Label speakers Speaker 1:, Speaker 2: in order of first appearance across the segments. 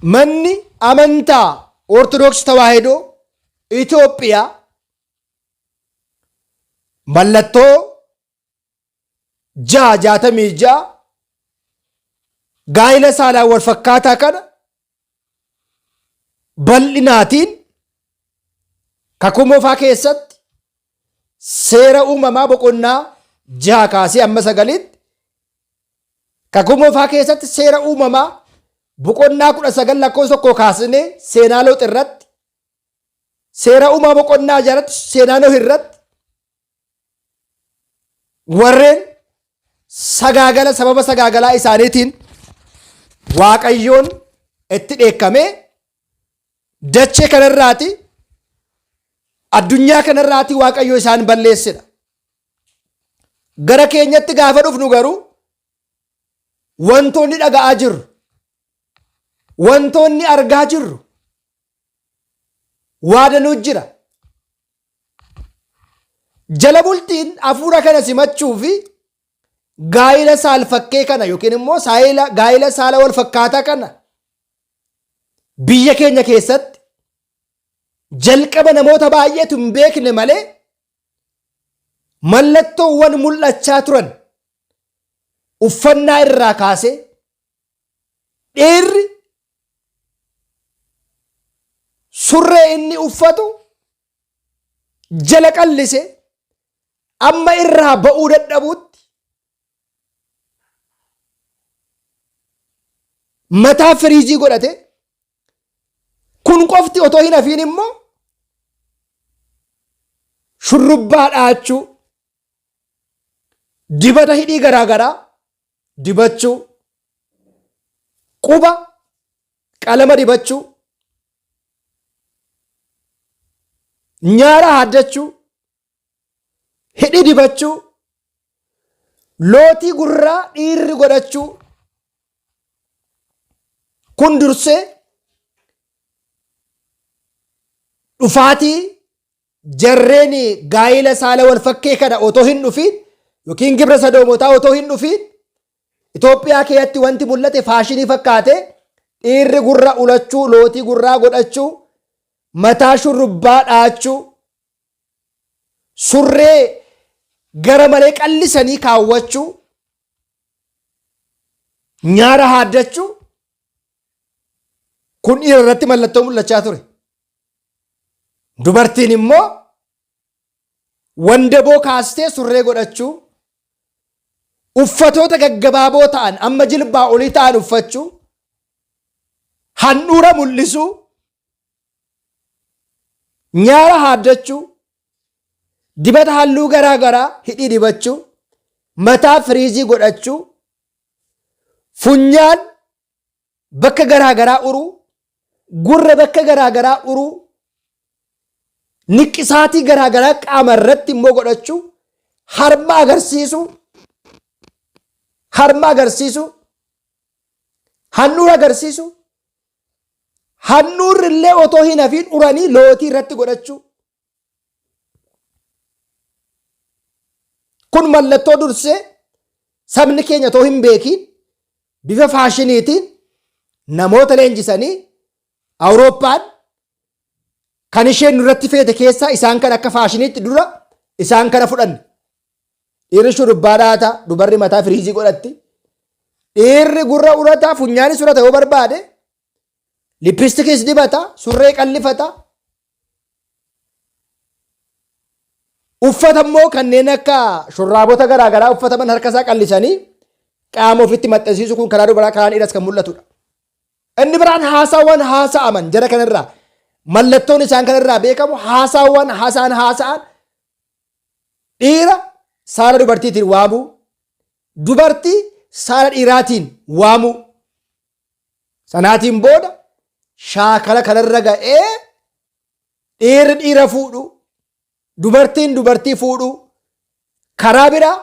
Speaker 1: Manni amantaa Ortodoksii Tawaahidoo Itoophiyaa mallattoo 666 gaa'ila saalaan wal fakkaataa kana bal'inaatiin Kakuu Moofaa keessatti seera uumamaa boqonnaa 6 kaasee amma 9tti, Kakuu Moofaa keessatti seera uumamaa boqonnaa 19 lakkoofsa 1 kaasnee seenaa Loox irratti, seera uumamaa boqonnaa 6 irratti seenaa Nohi irratti warreen sagaagala sababa sagaagalaa isaaniitiin Waaqayyoon itti dheekkamee dachee kanarraati, addunyaa kanarraati Waaqayyo isaan balleessedha. Gara keenyatti gaafa dhufnu garuu wantoonni dhaga'aa jirru, wantoonni argaa jirru waa danuu jira. Jala bultiin hafuura kana simachuu fi gaa'ila saalfakkee kana yookiin immoo gaa'ila saala wal fakkaataa kana biyya keenya keessatti jalqaba namoota baay'eetu hin beekne malee mallattoowwan mul'achaa turan uffannaa irraa kaasee dhiirri surree inni uffatu jala qallise amma irraa ba'uu dadhabuutti mataa firiizii godhate. Kun qofti otoo hin hafiin immoo shurrubbaa dhahachuu, dibata hidhii garaagaraa dibachuu, quba qalama dibachuu, nyaara haaddachuu, hidhii dibachuu, lootii gurraa dhiirri godhachuu kun dursee dhufaatii jarreen gaa'ila saala wal fakkee kana otoo hin dhufiin yookiin gibra sadoomotaa otoo hin dhufiin Itoophiyaa keessatti wanti mul'ate faashinii fakkaate dhiirri gurra ulachuu, lootii gurraa godhachuu, mataa shurrubbaa dhahachuu, surree gara malee qallisanii kaawwachuu, nyaara haaddachuu kun dhiira irratti mallattoo mul'achaa ture. Dubartiin immoo wandaboo kaastee surree godhachuu, uffatoota gaggabaaboo ta'an amma jilbaa olii ta'an uffachuu, handhuura mul'isuu, nyaara haaddachuu, dibata halluu garaa garaa hidhii dibachuu, mataa firiizii godhachuu, funyaan bakka garaa garaa uruu, gurra bakka garaa garaa uruu, niqqisaatii garaa garaa qaama irratti immoo godhachuu, harma agarsiisuu, harma agarsiisuu, handhuura agarsiisuu, handhuurri illee otoo hin hafiin uranii lootii irratti godhachuu. Kun mallattoo dursee sabni keenya otoo hin beekiin bifa faashiniitiin namoota leenjisanii Awurooppaan kan isheen nurratti feete keessaa isaan kan akka faashiniitti dura isaan kana fudhanne. Dhiirri shurrubbaa dhaata, dubarri mataa firiizii godhatti. Dhiirri gurra urata, funyaanis urata yoo barbaade. Lippistikiis dibata, surree qallifata. Uffata immoo kanneen akka shurraabota garaa garaa uffataman harka isaa qallisanii qaama ofitti maxxansiisu kun karaa dubaraa karaa dhiiras kan mul'atudha. Inni biraan haasaawwan haasa'aman jara kanarraa mallattoon isaan kanarraa beekamu haasaawwan haasaan haasa'an dhiira saala dubartiitiin waamuu, dubartii saala dhiiraatiin waamuu. Sanaatiin booda shaakala kanarra ga'ee dhiirri dhiira fuudhu, dubartiin dubartii fuudhu, karaa biraa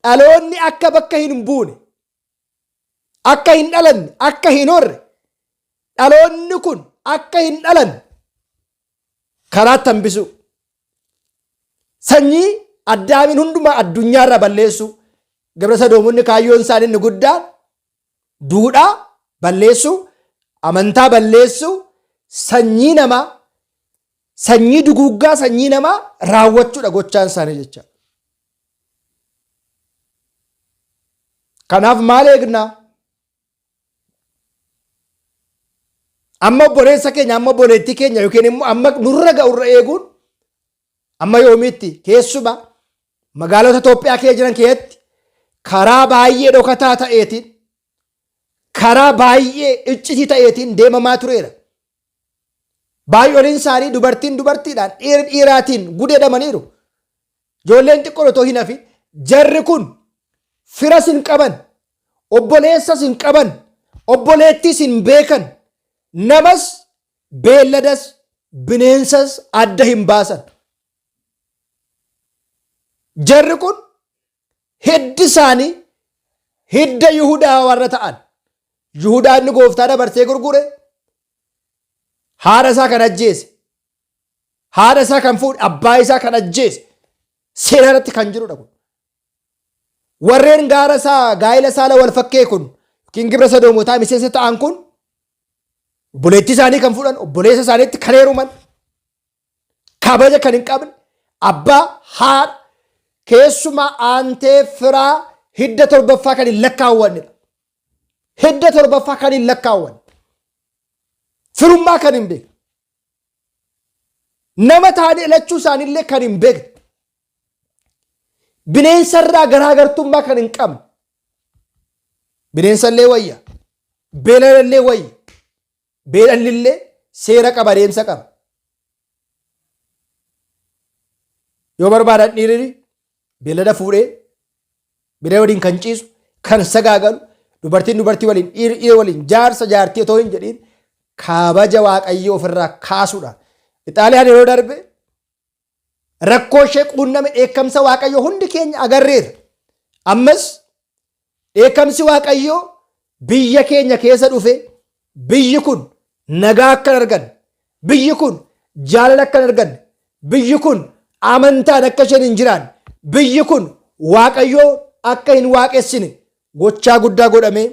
Speaker 1: dhaloonni akka bakka hin buune, akka hin dhalanne, akka hin horre, dhaloonni kun akka hin dhalanne karaatti hambisuu. Sanyii Addaamiin hundumaa addunyaarraa balleessuu. Gabra Sadoomonni kaayyoon isaanii inni guddaan duudhaa balleessuu, amantaa balleessuu, sanyii namaa, sanyii duguuggaa sanyii namaa raawwachuudha gochaan isaanii jecha. Kanaaf maal eegnaa? Amma obboleessa keenya, amma obboleettii keenya yookiin immoo amma nurra ga'urra eeguun amma yoomiitti? Keessumaa magaalota Itoophiyaa keessa jiran keessatti karaa baay'ee dhokataa ta'eetiin, karaa baay'ee iccitii ta'eetiin deemamaa tureera. Baay'oliin isaanii dubartiin dubartiidhaan, dhiirri dhiiraatiin gudeedamaniiru. Ijoolleen xiqqoon otoo hin hafin. Jarri kun firas hin qaban, obboleessas hin qaban, obboleettiis hin beekan, namas beelladas bineensas adda hin baasan. Jarri kun hiddi isaanii hidda Yihudaa warra ta'an. Yihudaa inni gooftaa dabarsee gurgure, haadha isaa kan ajjeese, haadha isaa kan fuudhe, abbaa isaa kan ajjeese, seera irratti kan jirudha kun. Warreen gaara isaa gaa'ila saala wal fakkee kun yookiin gibra sadoomotaa miseensa ta'an kun obboleettii isaanii kan fuudhan, obboleessa isaaniitti kan heeruman, kabaja kan hin qabne, abbaa, haadha, keessumaa aantee firaa hidda torbaffaa kan hin lakkaawwannedha. Hidda torbaffaa kan hin lakkaawwanne. Firummaa kan hin beekne. Nama ta'anii dhalachuu isaaniillee kan hin beekne. Bineensarraa garaagartummaa kan hin qabne. Bineensallee wayya. Beeladallee wayya. Beeladnillee seera qaba, adeemsa qaba. Yoo barbaadan dhiirri beellada fuudhee beellada waliin kan ciisu, kan sagaagalu, dubartiin dubartii waliin, dhiirri dhiira waliin, jaarsa jaartii otoo hin jedhiin kabaja Waaqayyoo ofirraa kaasuudhaan. Ixaaliyaan yeroo darbe rakkoo ishee quunname, dheekkamsa Waaqayyoo hundi keenya agarreerra. Ammas dheekkamsi Waaqayyoo biyya keenya keessa dhufe, biyyi kun nagaa akka hin arganne, biyyi kun jaalala akka hin arganne, biyyi kun amantaan akka isheen hin jiraanne, biyyi kun Waaqayyoo akka hin waaqessine gochaa guddaa godhamee,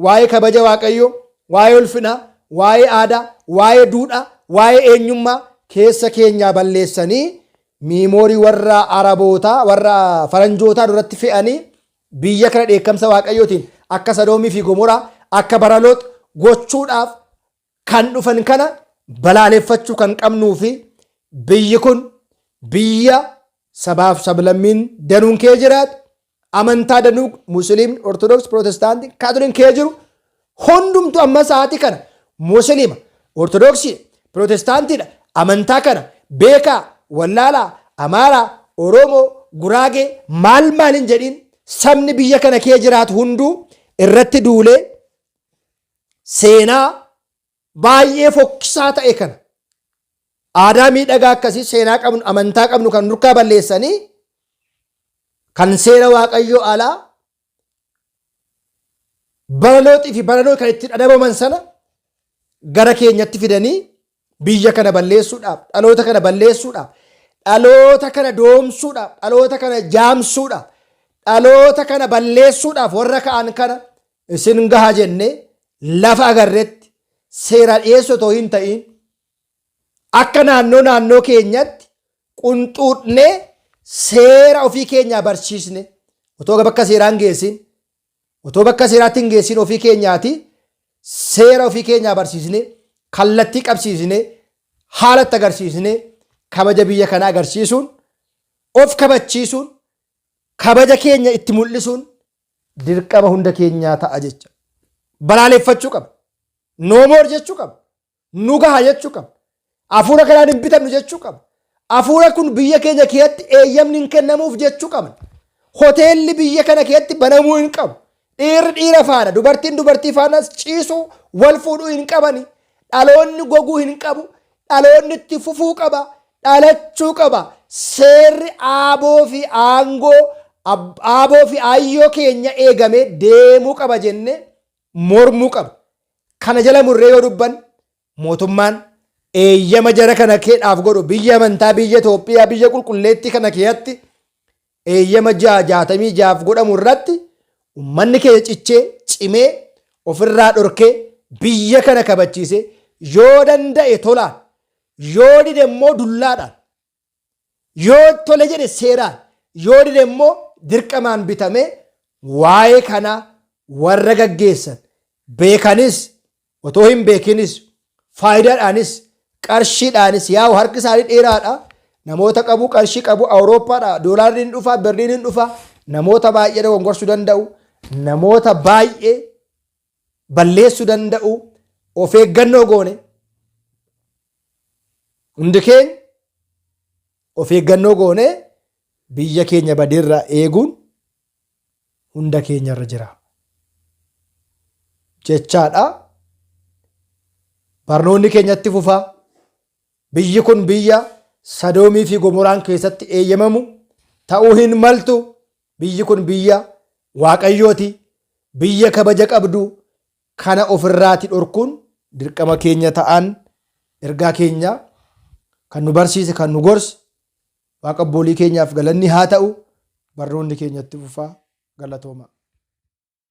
Speaker 1: waa'ee kabaja Waaqayyoo, waa'ee ulfinaa, waa'ee aadaa, waa'ee duudhaa, waa'ee eenyummaa keessa keenyaa balleessanii, miimoorii warra Arabootaa, warra Faranjootaa duratti fe'anii, biyya kana dheekkamsa Waaqayyootiin akka Sadoomii fi Gomoraa, akka bara Loox gochuudhaaf kan dhufan kana balaaleffachuu kan qabnuu fi biyyi kun biyya sabaaf sablammiin danuun kee jiraatu, amantaa danuu, Musliimni, Ortodoks, Pirootestaantii, Kaatoliin kee jiru hundumtu amma sa'aatii kana Musliima, Ortodoksii, Pirootestaantiidha, amantaa kana beekaa, wallaalaa, Amaaraa, Oromoo, Guraagee, maal maal hin jedhiin, sabni biyya kana kee jiraatu hunduu irratti duulee seenaa baay'ee fokkisaa ta'e kana, aadaa miidhagaa akkasii, seenaa qabnu, amantaa qabnu kan nurkaa balleessanii, kan seera Waaqayyoo alaa bara Looxii fi bara Nohi kan ittiin adabaman sana gara keenyatti fidanii biyya kana balleessuudhaaf, dhaloota kana balleessuudhaaf, dhaloota kana doomsuudhaaf, dhaloota kana jaamsuudhaaf, dhaloota kana balleessuudhaaf warra ka'an kana isin gaha jennee lafa agarretti seera dhiyeessu otoo hin ta'in, akka naannoo naannoo keenyatti qunxuudhnee seera ofii keenyaa barsiisne, otoo bakka seeraan geessin, otoo bakka seeraatti hin geessin, ofii keenyaati seera ofii keenyaa barsiisne, kallattii qabsiisne, haalatti agarsiisne, kabaja biyya kanaa agarsiisuun, of kabachiisuun, kabaja keenya itti mul'isuun dirqama hunda keenyaa ta'a jecha. Balaaleffachuu qaba. No more jechuu qaba. Nu gaha jechuu qaba. Hafuura kanaan hin bitamnu jechuu qaba. Hafuura kun biyya keenya keessatti eeyyamni hin kennamuuf jechuu qabna. Hoteelli biyya kana keessatti banamuu hin qabu. Dhiirri dhiira faana, dubartiin dubartii faana ciisuu, wal fuudhuu hin qabani. Dhaloonni goguu hin qabu. Dhaloonni itti fufuu qaba. Dhalachuu qaba. Seerri aaboo fi aangoo, aaboo fi aayyoo keenya eegamee deemuu qaba jennee mormuu qaba. Kana jala murree yoo dubban, mootummaan eeyyama jara kana keedhaaf godhu, biyya amantaa, biyya Itoophiyaa, biyya qulqulleettii kana keessatti eeyyama 666f godhamu irratti ummanni keenya cichee cimee ofirraa dhorkee biyya kana kabachiisee yoo danda'e tolaan, yoo dide immoo dullaadhaan, yoo tole jedhe seeraan, yoo dide immoo dirqamaan bitamee waa'ee kanaa warra gaggeessan beekanis otoo hin beekinis faayidaadhaanis qarshiidhaanis yaa'u harki isaanii dheeraadha. Namoota qabu, qarshii qabu, Awurooppaadha, doolaarri hin dhufa, birriin hin dhufa, namoota baay'ee dogongorsuu danda'u, namoota baay'ee balleessuu danda'u. Of eeggannoo goone, hundi keenya of eeggannoo goone biyya keenya badiirraa eeguun hunda keenya irra jira jechaadha. Barnoonni keenyatti fufaa. Biyyi kun biyya Sadoomii fi Gomoraan keessatti eeyyamamu ta'uu hin maltu. Biyyi kun biyya Waaqayyooti. Biyya kabaja qabdu kana ofirraati dhorkuun dirqama keenya ta'an. Ergaa keenya kan nu barsiise, kan nu gorse Waaqa abboolii keenyaaf galanni haa ta'u. Barnoonni keenyatti fufaa. Galatooma.